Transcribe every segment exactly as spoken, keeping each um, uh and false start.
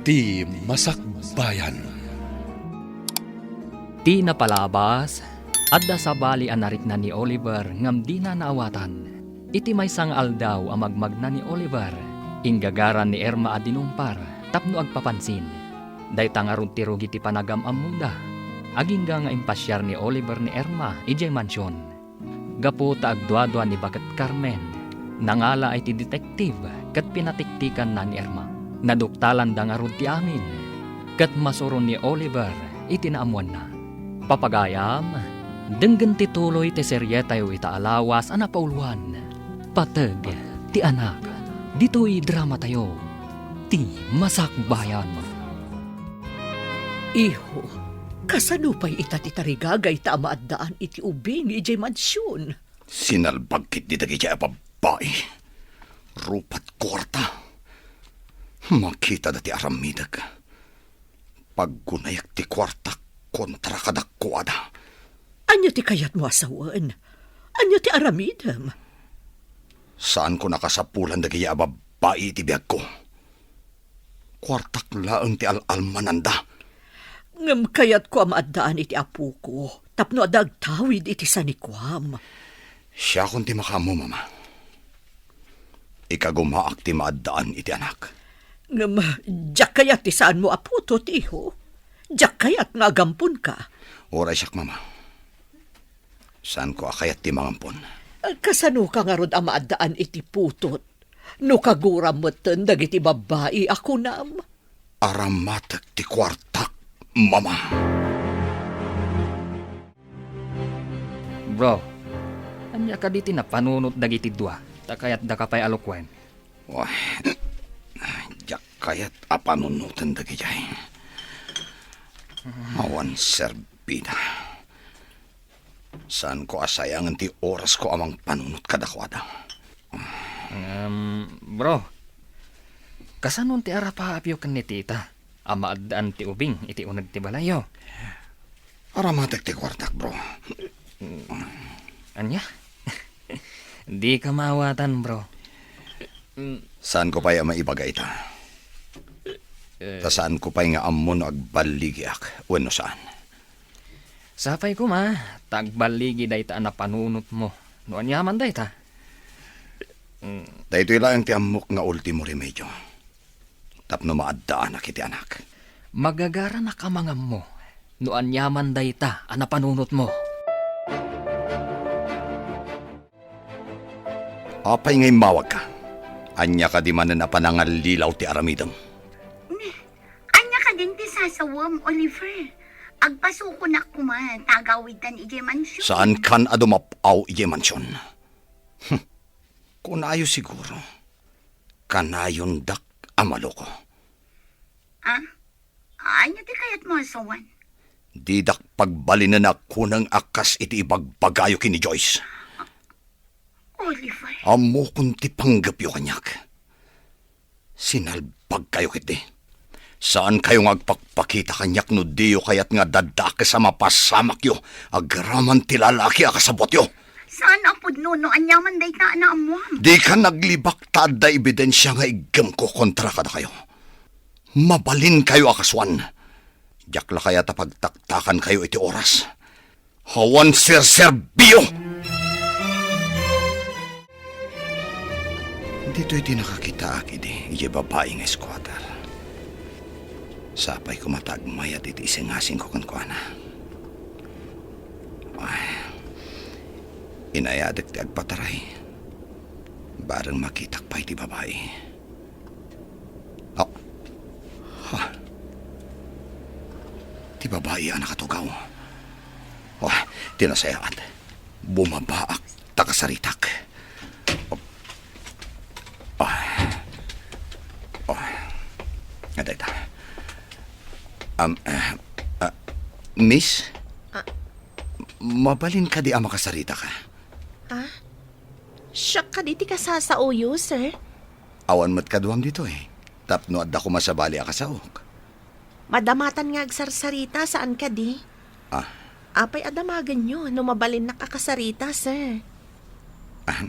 Ti Masakbayan. Ti napalabas, adda sabali a narikna ni Oliver ngem dina naawatan. Iti maysa nga aldaw a magmagna ni Oliver, inggagaran ni Irma a dinumpar tapno agpapansin. Dayta ngarud ti rugi ti panagam-ammoda. Agingga nga impasiar ni Oliver ni Irma idiay mansion. Gapu ta agduadua ni baket Carmen, nangala iti detective ket pinatiktikanna ni Irma. Naduktalanda ngarud ti amin, ket masuron ni Oliver iti naammoanna. Papagayam, denggen ti tuloy ti serietayo ita a lawas a napauluan. Pateg ti Anak. Ditoy dramatayo, Ti Masakbayan. Iho, kasano pay ita ti tarigagayta a maaddaan iti ubing idiay mansion? Sinalbag ketdi dagidiay a babbai. Rupat kuarta. Makitada ti aramidek. Paggunayak ti kuartak kontra kadakuada. Ania ti kayatmo a sawen? Ania ti aramidem? Saanko nakasapulan dagidiay a babbai iti biagko. Kuartak laeng ti al-almananda. Ngem kayatko a maaddaan iti apoko tapno adda agtawid iti sanikuam. Siakon ti makaammo, Mama. Ikagumaak ti maaddaan iti anak. Ngem diak kayat ti saanmo a putot, iho. Diak kayat nga agamponka. Uray siak, Mama. Saanko a kayat ti mangampon. Kasanoka ngarud a maaddaan iti putot? No kaguram metten dagiti babbai a kunam. Aramatek ti kuartak, Mama. Bro, ania kadi ti napanunot dagiti dua? Ta kayatdaka pay a lukuen. Wah, diak kayat a panunoten dagidiay. Awan serbida. Saanko a sayangen ti orasko a mangpanunot kadakuada. Ngem, bro, kasanon ti arapaapyo ken ni tita a maaddaan ti ubing iti uneg ti balayyo? Aramatek ti kuartak, bro. Ania? Dika maawatan, bro. Saanko pay a maibaga ita. Eh. Ta saanko pay nga ammo no agballigiak wenno saan. Sapay koma, ta agballigi dayta a napanunotmo. No aniaman dayta? Mm. Daytoy laeng ti ammok nga ultimo remedio. Tapno maaddaanak iti anak. Magagaranak a mangammo no aniaman dayta a napanunotmo. Apay nga immawagka? Ania kadi manen a panangallilaw ti aramidem? Ni, ania kadin ti sasawem, Oliver? Agpasukonak koma ta agawidtan idiay mansion. Saankan a dumap-aw idiay mansion? Hmm. Kunayo siguro, kanayondak a maloko. Ah? Ania ti kayatmo a sawen? Didak pagbalinen a kuneng a kas iti ibagbagayo ken ni Joyce. Oliver. Ammokon ti panggepyo kaniak. Sinalbagkayo ketdi. Saankayo nga agpakpakita kaniak no diyo kayat nga dadakes a mapasamakyo agraman ti lalaki a kasabutyo. Saan a pudno no aniaman dayta a naammoam? Dika naglibak ta adda ebidensia nga iggemko kontra kadakayo. Mabalinkayo a kasuan. Diak la kayat a pagtaktakankayo iti oras. Awan serserbio! Ditoy ti nakakitaak idi, idiay babai nga squatter. Sapay koma ta agmayat iti isingasingko kenkuana. Ay, inayadek ti agpataray. Bareng makitak pay ti babai. Ah. Ha. Ti babai a nakatugaw. Oh, ti nasayaat. Bumabaak ta kasaritak. Oh. Oh. Adayta. Um, eh, ah, miss? Ah. Mabalin kadi a makasaritaka? Ah? Siak kadi ti kasasaoyo, sir? Awan met kaduam ditoy, tapno adda koma sabali a kasaok. Madamatan nga agsarsarita, saan kadi? Ah. Apay a damagenyo no mabalinnak a kasarita, sir? Ah,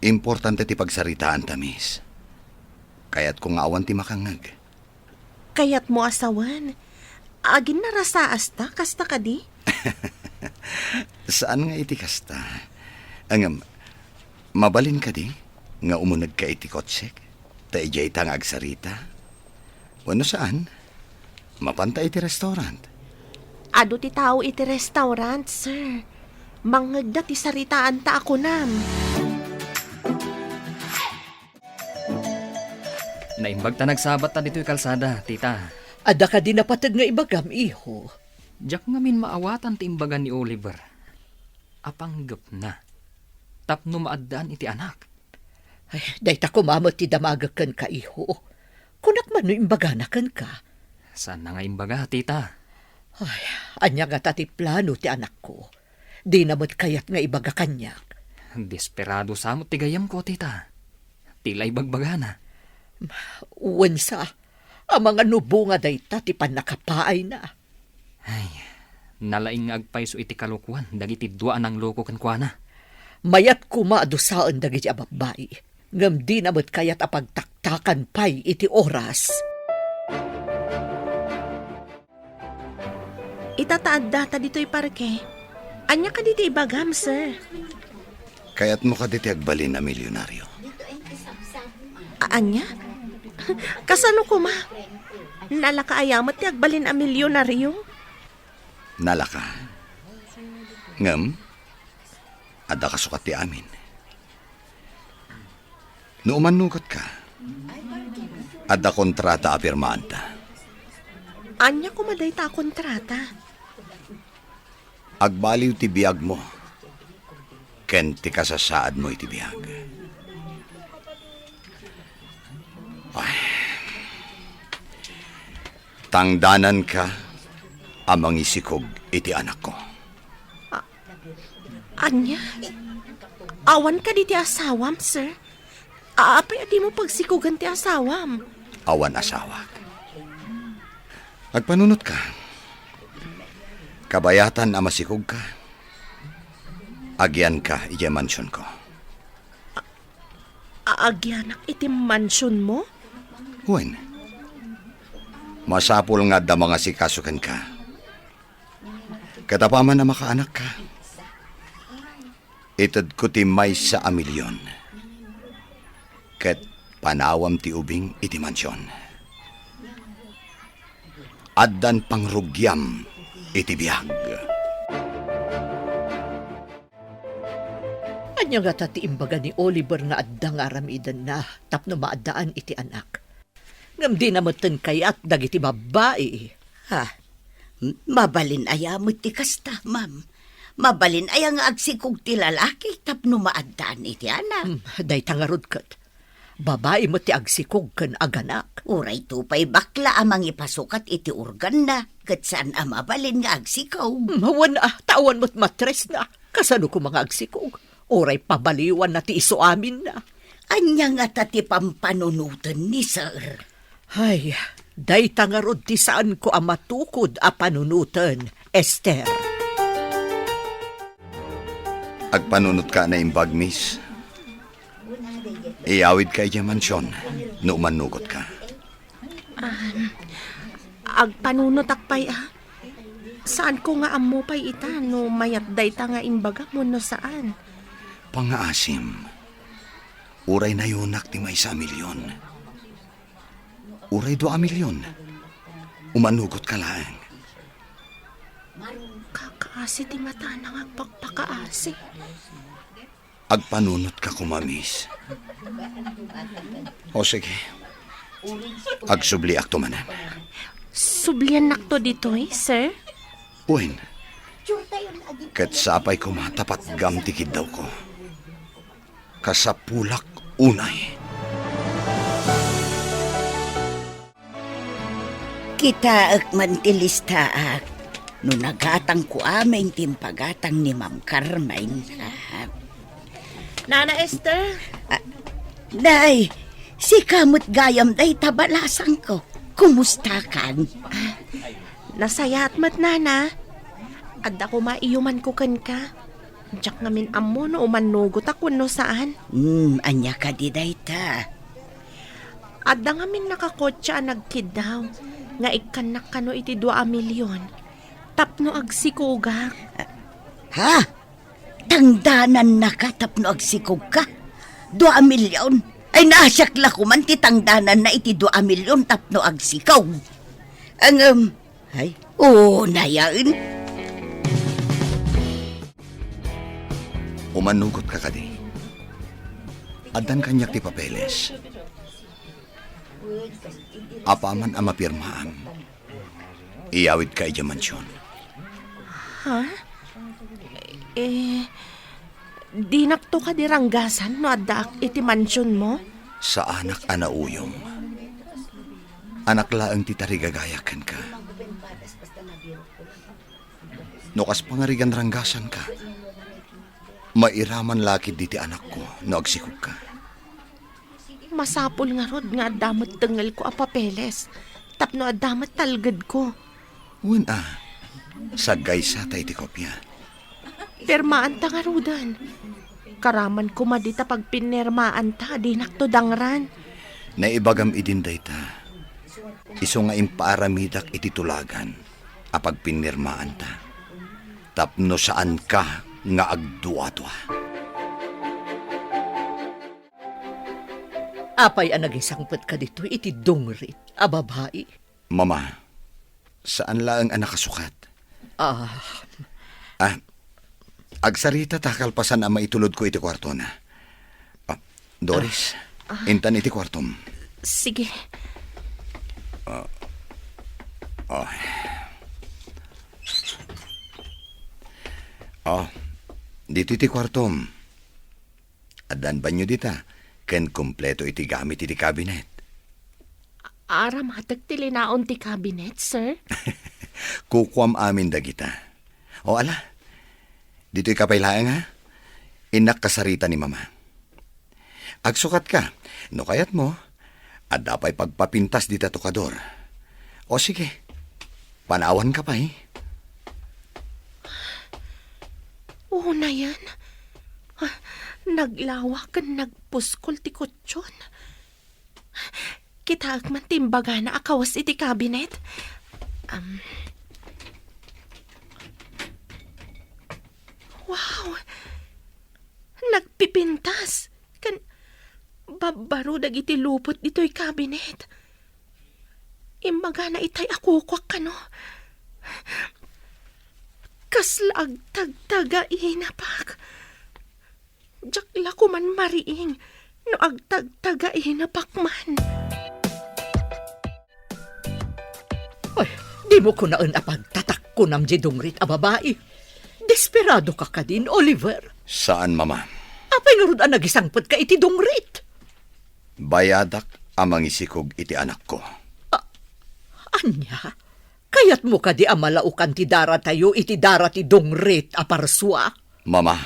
importante ti pagsaritaanta, miss. Kayatko nga awan ti makangngeg. Kayatmo a sawen. Aginnarasaasta, kasta kadi? Saan nga iti kasta. Ngem, mabalin kadi nga umunegka iti kotsek? Ta idiayta nga agsarita? Wenno saan? Mapanta iti restaurant? Adu ti tao iti restaurant, sir. Mangngegda ti saritaanta a kunam. Naimbag ta nagsabatta ditoy kalsada, tita. Adda kadi napateg nga ibagam, iho? Diak ngamin maawatan ti imbaga ni Oliver. Apanggepna. Tapno maaddaan iti anak. Ay, dayta koma met ti damagek kenka, iho. Kunak man no imbagana kenka. Saanna nga imbaga, tita? Ay, ania ngata ti plano ti anakko? Dina met kayat nga ibaga kaniak. Desperado sa met ti gayyemko, tita. Ti la ibagbagana. Wen sa, amangan no bunga dayta ti pannakapaayna. Ay, nalaing nga agpayso iti kalokoan dagiti dua a nangloko kenkuana. Mayat koma a dusaen dagiti a babbai, ngem dina met kayat a pagtaktakan pay iti oras. Ita ta addata ditoy parke. Ania kadi ti ibagam, sir? Kayatmo kadi ti agbalin a milyonaryo? A-, ania? Kasano koma? Nalaka aya met ti agbalin a milyonaryo? Nalaka. Ngem, adda kasukat ti amin. No umannugotka, adda kontrata a pirmaanta. Ania koma dayta a kontrata? Agbaliw ti biagmo ken ti kasasaadmo iti biag. Ay. Tangdananka a mangisikog iti anakko. A-, ania? Awan kadi ti asawam, sir? A-, apay a dimo pagsikogen ti asawam? Awan asawak. Agpanunotka. Kabayatan a masikogka, agianka idiay mansionko. A-, agianak iti mansionmo? Wen, masapul nga adda mangasikaso kenka. Ket apaman a makaanakka, itedko ti maysa a milion ket panawam ti ubing iti mansion. Addan pangrugiam iti biag. Ania ngata ti imbaga ni Oliver nga adda nga aramidenna tapno maaddaan iti anak? Ngem dina metten kayat dagiti babbai. Ha? M-, mabalin aya met ti kasta, ma'am? Mabalin aya nga agsikog ti lalaki tapno maaddaan iti anak? Hmm, dayta ngarud ket. Babai met ti agsikog ken aganak. Uray to pay bakla a mangipasukat iti organna, ket saan a mabalin nga agsikog. Hmm, wen a, ta awan met matresna. Kasano koma nga agsikog? Uray pabaliwanna ti isuaminna. Ania ngata ti pampanunoten ni Sir? Ay, dayta ngarud ti saanko a matukod a panunoten, Esther. Agpanunotka a naimbag, miss. Iyawidka idiay mansion no umannugotka. Ah, agpanunotak pay a. Saanko nga ammo pay ita no mayat dayta nga imbagam wenno saan. Pangngaasim, uray nayunak ti maysa a milion, uray dua a milion, umannugotka laeng. Kakaasi ti matana nga agpakpakaasi. Agpanunotka koma, miss. O sige. Agsubliakto manen. Subliannakto ditoy, sir? Wen. Ket sapay koma ta patgam ti kiddawko. Kasapulak unay. Kitaek man ti listaak no nagatangko amin ti impagatang ni Ma'am Carmen. Ah. Nana Esther? Ah, Nay, sika met gayam dayta balasangko. Kumustakan? Nasayaat met, Nana. Adda koma iyumanko kenka. Diak ngamin ammo no umannugotak wenno saan. Hmm, ania kadi dayta? Adda ngamin nakakotse a nagkiddaw. nga ikkannak kano iti dua a milyon tapno agsikogak. Ha? Tangdanannaka tapno agsikogka? Dua a milyon? Ay, naasiak la koman ti tangdananna iti dua a milyon tapno agsikog. Ngem, ay, unayen. Umanugot ka kadi? Addan kaniak ti papeles. Apaman a mapirmaam, iyawidka idiay mansion. Ha? Eh, dinakto kadi ranggasan no addaak iti mansionmo? Saanak a nauyong. Anak laeng ti tarigagayak kenka. No kas pangarigan ranggasanka, mairaman la ketdi ti anakko no agsikogka. Masapul ngarud nga adda met tengngelko a papeles tapno adda met talgedko. Wen a, saggaysata iti kopia. Pirmaanta ngaruden. Karaman koma dita pagpinirmaanta, dinakto dangran. Naibagam idin dayta. Isu nga impaaramidak iti tulagan a pagpinirmaanta. Tapno saanka nga agduadua. Apay a nagisangpetka ditoy iti dungrit a babai? Mama, saan laeng a nakasukat. Ah. Ah, agsarita ta kalpasan a maitulodko iti kuartona. Ah, Doris, Ah. intan iti kuartom. Sige. Ah. Ah. Ah, ditoy ti kuartom. Addan banio dita, ken kompleto iti gamit iti kabinet. Aramatek ti linaon ti kabinet, sir? Kukuam amin dagita. O ala, ditoy ka pay laeng, ha? Innak kasarita ni Mama. Agsukat ka, no kayatmo, adda pay pagpapintas dita tokador. O sige, panawan ka pay. Unayen, ah, naglawa ken nagpuskol ti kutson. Kitaek man ti imbagana a kawes iti kabinet. Am. Wow! Nagpipintas ken babbaro dagiti lupot ditoy kabinet. Imbagana itay a kukuak kano. Kasla agtagtaga inapak. Diak la koman mariing no agtagtaga inapak man. Ay, dimo kunaen a pagtatakkonam diay dungrit a babai. Desperado ka kadin, Oliver? Saan, Mama. Apay ngarud a nagisangpet ka iti dungrit? Bayadak a mangisikog iti anakko. A-, ania? Kayatmo kadi a malaokan ti daratayo iti dara ti dungrit a parsua? Mama.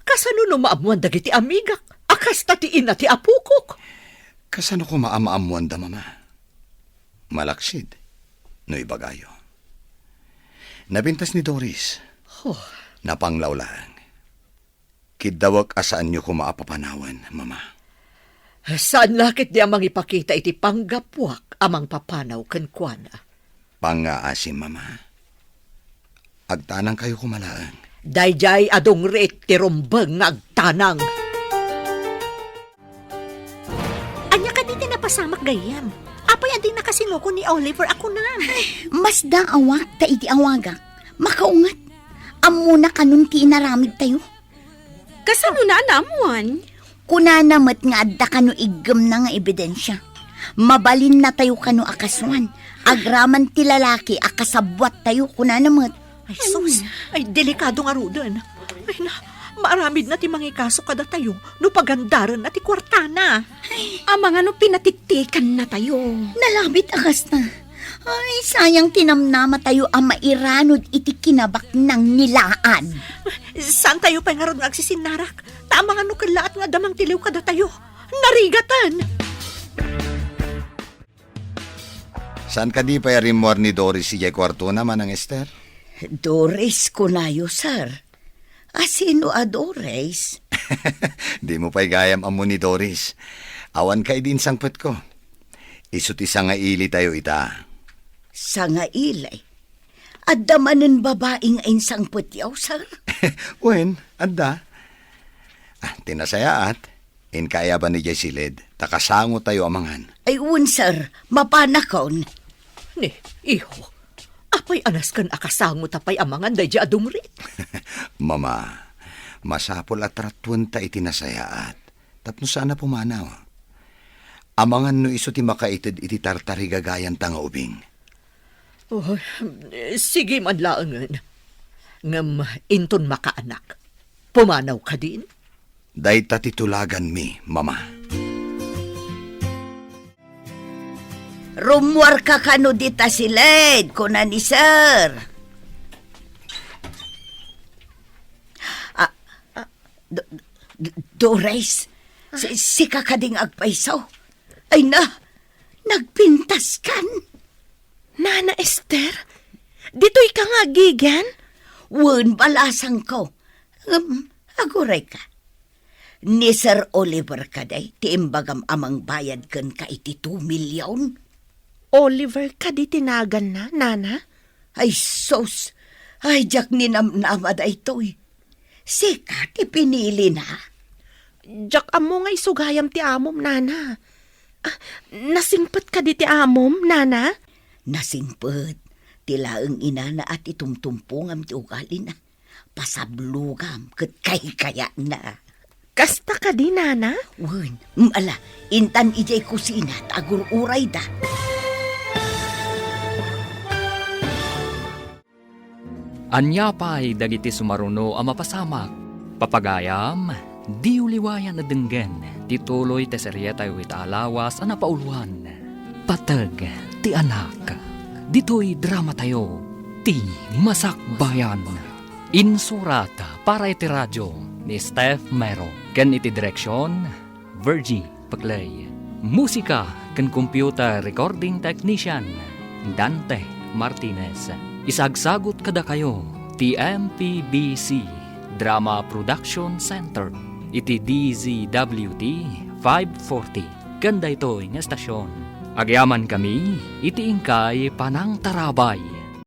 Kasano no maammoan dagiti amigak a kasta ti ina ti apokok? Kasano koma a maammoanda, Mama? Malaksid, no ibagayo. Napintas ni Doris. Oh. Napanglaw laeng. Kiddawek a saanyo koma a papanawen, Mama. Saan la ketdi a mangipakita iti panggapuak a mangpapanaw kenkuana. Pangngaasim, Mama. Agtanangkayo koma laeng. Daydiay a dungrit ti rumbeng nga agtanang. Ania kadi ti napasamak gayyem? Apay a dinaka sinuko ni Oliver a kunam? Ay, masdaawak ta idi awagak, makaunget. Ammona kanon ti inaramidtayo. Kasano na a naammoan? Kunana met nga adda kano iggemna nga ebidensia. Mabalinnatayo kano a kasuan. Agraman ti lalaki a kasabbuattayo, kunana met. Ay, sus! Ay, delikado ngaruden. Ay, na, maaramidna ti mangikaso kadatayo no pagandarenna ti kuartana. Ay. Amangan no pinatiktikannatayo. Nalabit a kasta. Ay, sayang ti namnamatayo a mairanod iti kinabaknang ni Laan. Saantayo pay ngarud nga agsisinnarak? Ta amangan no kellaat nga adda mangtiliw kadatayo. Narigaten! Saan kadi pay a rimmuar ni Doris idiay kuartona, Manang Ester? Doris, kunayo, sir. A sino a Doris? Dimo pay gayam ammo ni Doris. Awan ka idi insangpetko. Isu ti sangailitayo ita. Sangaili. Adda manen babai nga insangpetyo, sir? Wen, adda. Ah, ti nasayaat, inka ayaban idiay siled, ta kasangotayo a mangan. Ay, wen, sir. Mapanakon. Ni, iho, apay a nasken a kasangota pay a mangan daydiay a dumrit? Mama, masapul a tratuenta iti nasayaat. Tapno saan a pumanaw. Amangan no isu ti makaited iti tartarigagayanta nga ubing. Oh, sige man laengen. Ngem inton makaanak, pumanaw kadin? Dayta ti tulaganmi, Mama. Rummuarka kano dita siled, kuna ni Sir. Ah, ah, Do-, Do-, Dores, si-, sika kadi nga agpayso? Ay na, nagpintaskan. Nana Esther, ditoy ka nga agigan? Wen, balasangko. Ngem, agurayka. Ni Sir Oliver kadi ti imbagam a mangbayad kenka iti two million? Oliver kadi ti naganna, Nana? Ay, sus! Ay, diak ninamnama daytoy. Sika ti pinilina? Diak ammo nga isu gayam ti amom, Nana. Ah, nasingpet kadi ti amom, Nana? Nasingpet. Ti laeng inana a ti tumtumpongam ti ugalina. Pasablogam ket kaykayatna. Kasta kadi, Nana? Wen, mm, ala, intan idiay kusina ta agur-urayda. Ania pay dagiti sumaruno a mapasamak? Papagayam, diyo liwayan a denggen ti tuloy ti serietayo ita a lawas a napauluan, Pateg ti Anak. Ditoy dramatayo, Ti Masakbayan. Insurat para iti radio ni Steph Mero ken iti direksion, Virgie Peclay. Musika ken computer recording technician, Dante Martinez. Isagsagut kadakayo ti M P B C Drama Production Center iti D Z W T five forty ken daytoy nga estasion. Agyamankami iti inkay panangtarabay.